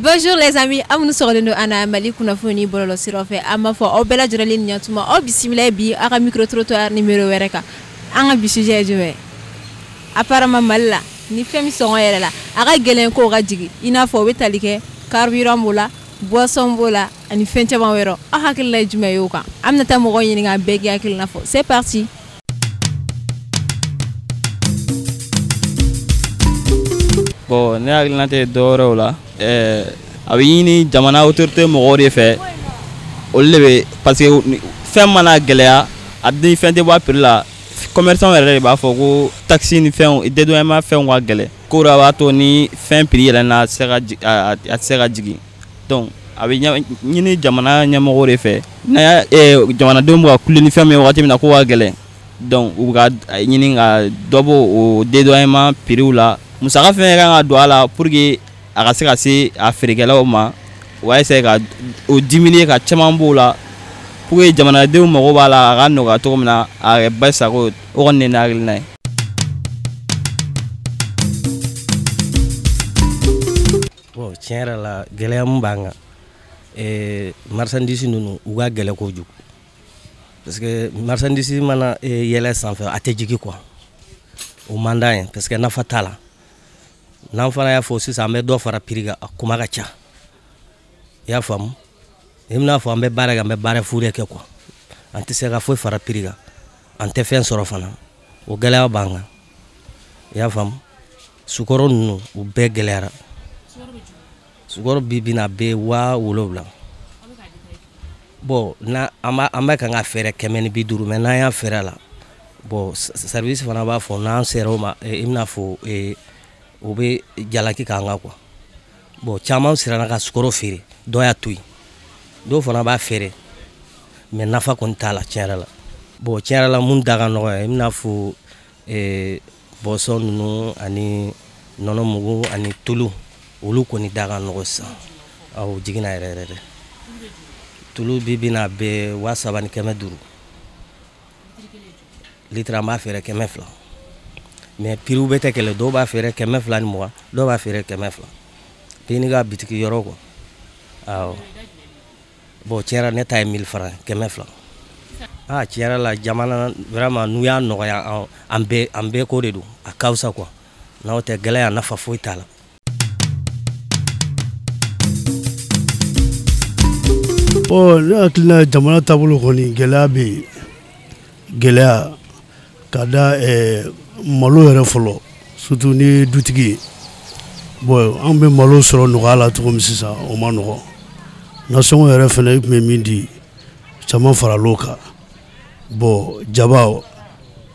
Bonjour les amis, aw minnu sɔgɔlen don an na Mali kunnafoni bɔlɔlɔ siraw fɛ, an b'a fɔ aw bɛɛ lajɛlen ni ɲantuma, aw bisimila bi aw ka micro trottoir numéro wɛrɛ kan. An ka bi sujet ye jumɛn ye? Apparemment Mali la ni fɛn min sɔngɔ yɛrɛ la a ka gɛlɛn k'o ka jigin, i n'a fɔ o bɛ tali kɛ carburant b'o la, boisson b'o la ani fɛn caman wɛrɛ. Aw hakilina ye jumɛn ye o kan? An bɛna taa mɔgɔw ɲininka, bɛɛ k'i hakilina fɔ. C'est parti. Bon, ne hakilina tɛ dɔwɛrɛ o la, a bɛ ɲini jamana autorité mɔgɔw de fɛ, olu de bɛ, parce que fɛn mana gɛlɛya, a ni fɛn tɛ bɔ a prix la, commerçant yɛrɛ de b'a fɔ ko taxe ni fɛnw, dédouanement fɛnw ka gɛlɛn, ko dɔ b'a to ni fɛn prix yɛlɛnna a tɛ se ka jigin, a tɛ se ka jigin. Donc a bɛ ɲini jamana ɲɛmɔgɔw de fɛ, n'a jamanadenw bɛ ka kule ni fɛn min ye wagati min na k'o ka gɛlɛn, donc u bɛ ka ɲini ka dɔ bɔ o dédouanement prix la. Musaka fɛn kan ka don a la pour que a ka se ka se a feerekɛlaw ma, u b'a essayer ka o diminuer ka caman b'o la pour que jamanadenw mago b'a la a ka nɔgɔya cogo min na, a ka kɛ bɛɛ sago ye. O kɔni ye ne hakilina ye. Bon, tiɲɛ yɛrɛ la gɛlɛya min b'an kan, marchandise ninnu u ka gɛlɛn kojugu, parce que marchandise mana yɛlɛ sanfɛ a tɛ jigin quoi, o man d'an ye parce que nafa t'a la. N'an fana y'a fɔ sisan an bɛ dɔ fara prix kan, a kuma ka ca, i y'a faamu? I bɛna fɔ an bɛ baara kɛ, an bɛ baara fu de kɛ quoi, an tɛ se ka foyi fara prix kan, an tɛ fɛn sɔrɔ fana, o gɛlɛya b'an kan, i y'a faamu? Sukaro ninnu u bɛɛ gɛlɛyara. Sukaro bi bi in na a bɛ 7000. Bon, n'a an bɛ kan ka feere 150, mais n'an y'a feere a la, bon, service fana b'a fɔ n'an sera o ma, i bɛna fɔ o bɛ jalaki k'an kan quoi. Bon, caman siranna ka sukaro feere, dɔw y'a to yen, dɔw fana b'a feere, mais nafa kɔni t'a la tiɲɛ yɛrɛ la. Bon, tiɲɛ yɛrɛ la mun da ka nɔgɔn, i bɛna fɔ boisson ninnu ani nɔnɔ mugu ani tulu, olu kɔni da ka nɔgɔn sisan, awɔ, jiginna yɛrɛ yɛrɛ de. Tulu bi bi in na a bɛ 3500, litre an b'a feere 200. Mais prix bɛɛ tɛ kelen, dɔw b'a feere 220, dɔw b'a feere 200. Bɛɛ n'i ka bitigi yɔrɔ quoi. Awɔ. Bon, tiɲɛ yɛrɛ ne ta ye 1000 francs, 200. Ah, tiɲɛ yɛrɛ la jamana vraiment n'u y'a nɔgɔya an bɛɛ ko de don, a ka fisa quoi. N'aw tɛ gɛlɛya nafa foyi t'a la. Bon, ne hakilina jamana taabolo kɔni gɛlɛya bɛ yen, gɛlɛya ka da malo yɛrɛ fɔlɔ, surtout ni ye dutigi ye. Bon, an bɛ malo sɔrɔ nɔgɔya la cogo min sisan, o ma nɔgɔn. Nasɔngɔ yɛrɛ fana i tun bɛ min di, caman faral'o kan. Bon, jaba,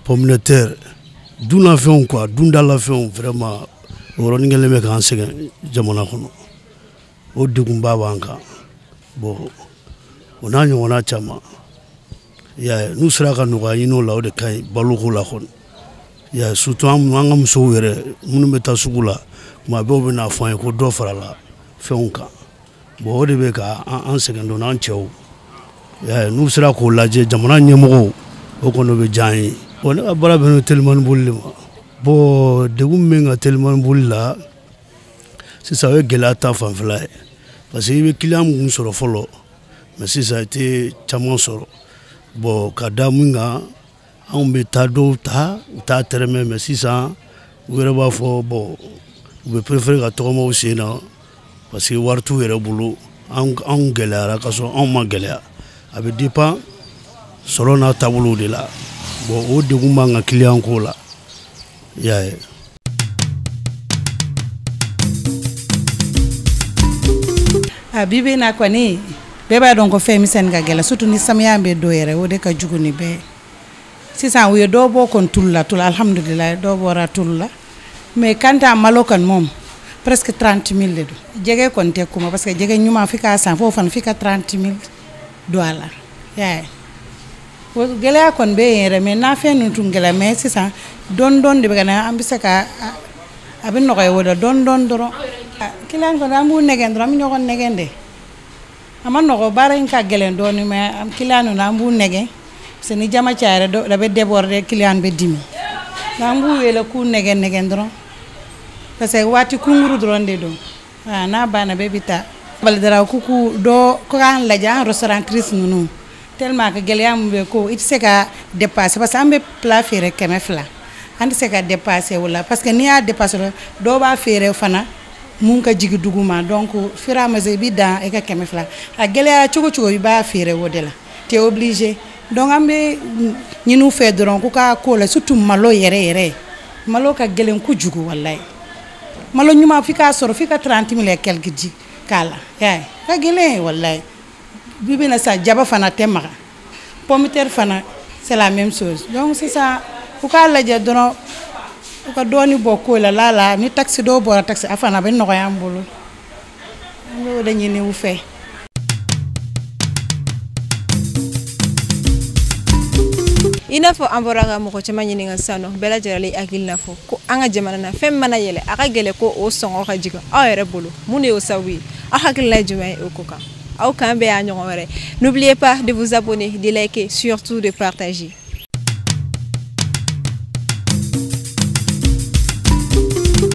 pomme de terre, dunnafɛnw quoi, dundalafɛnw vraiment o yɔrɔnin kelen bɛ k'an sɛgɛn jamana kɔnɔ. O degunba b'an kan. Bon, o n'a ɲɔgɔnna caman. I y'a ye, n'u sera ka nɔgɔya ɲini o la, o de ka ɲi baloko la kɔni. I y'a ye, surtout an ka musow yɛrɛ minnu bɛ taa sugu la, tuma bɛɛ u bɛ n'a fɔ an ye ko dɔ farala fɛnw kan. Bon, o de bɛ ka an sɛgɛn dɔɔnin, an cɛw. I y'a ye, n'u sera k'o lajɛ jamana ɲɛmɔgɔw, o kɔni o bɛ diya an ye. Bon, ne ka baara bɛnnen don telimani boli de ma. Bon, degun min bɛ n kan telimani boli la sisan, o ye gɛlɛya ta fanfɛla ye, parce que i bɛ client mun sɔrɔ fɔlɔ, mais sisan i tɛ caman sɔrɔ. Bon, ka da mun kan, anw bɛ taa dɔw ta, u t'a tɛrɛmɛ, mais sisan u yɛrɛ b'a fɔ bon, u bɛ préférer ka tɔgɔma u sen na, parce que wari t'u yɛrɛ bolo. Anw gɛlɛyara ka sɔrɔ anw ma gɛlɛya. A bɛ dépend sɔrɔ n'a taabolow de la. Bon, o degun b'an kan client ko la, i y'a ye. A bi bi in na kɔni bɛɛ b'a dɔn ko fɛn misɛnnin ka gɛlɛn, surtout ni samiya bɛ don yɛrɛ, o de ka jugu ni bɛɛ ye. Sisan u ye dɔw bɔ kɔni tulu la, tulu alhamdulilayi dɔw bɔra tulu la, mais quant à malo kɔni moom presque 30 000 de don. Jɛgɛ kɔni tɛ kuma, parce que jɛgɛ ɲuman f'i k'a san, f'o fana f'i ka 30 000 don a la, i y'a ye. O gɛlɛya kɔni bɛ yen yɛrɛ, mais nafɛn ninnu tun gɛlɛya, mais sisan dɔɔni dɔɔni de bɛ ka na, an bɛ se ka a bɛ nɔgɔya o la dɔɔni dɔɔni dɔrɔn. Client kɔni an b'u nɛgɛn dɔrɔn, an bɛ ɲɔgɔn nɛgɛn de. A ma nɔgɔ, baara in ka gɛlɛn dɔɔni, mais client ninnu, an b'u nɛgɛ, parce que ni jama cayara, dɔ bɛ déborder, client bɛ dimi. An b'u wele k'u nɛgɛ nɛgɛ dɔrɔn, parce que waati kunkuru dɔrɔn de don. N'a banna, bɛɛ bɛ taa. Balidara ko k'u dɔ ko k'an lajɛ, an restauratrice ninnu, tellement que gɛlɛya min bɛ ko i tɛ se ka dépasser, parce que an bɛ plat feere 200, an tɛ se ka dépasser o la, parce que n'i y'a dépasser, dɔw b'a feere fana mun ka jigin dugu ma. Donc fur et à mesure i bɛ dan i ka 200, a gɛlɛyara cogo cogo, i b'a feere o de la, tu es obligé. Donc an bɛ ɲini u fɛ dɔrɔn k'u ka ko la, surtout malo yɛrɛ yɛrɛ, malo ka gɛlɛn kojugu, walayi. Malo ɲuman, f'i k'a sɔrɔ f'i ka 30 000 et quelque di k'a la, y'a ye, ka gɛlɛn, walayi. Bi bi in na sisan, jaba fana tɛ maga, pomme de terre fana, c'est la même chose. Donc sisan, u k'a lajɛ dɔrɔn, u ka dɔɔni bɔ ko la la ni taxe dɔw bɔra, taxe a fana bɛ nɔgɔya an bolo. An b'o de ɲini u fɛ. I n'a fɔ an bɔra ka mɔgɔ caman ɲininka sisan nɔ, bɛɛ lajɛlen hakili n'a fɔ ko an ka jamana na, fɛn mana yɛlɛ, a ka gɛlɛ ko o sɔngɔ ka jigin. Aw yɛrɛ bolo, mun de y'o sababu ye? Aw hakilina ye jumɛn ye o ko kan? Aw k'an bɛn a ɲɔgɔn wɛrɛ. N'oubliez pas de vous abonner, de liker, surtout de partager.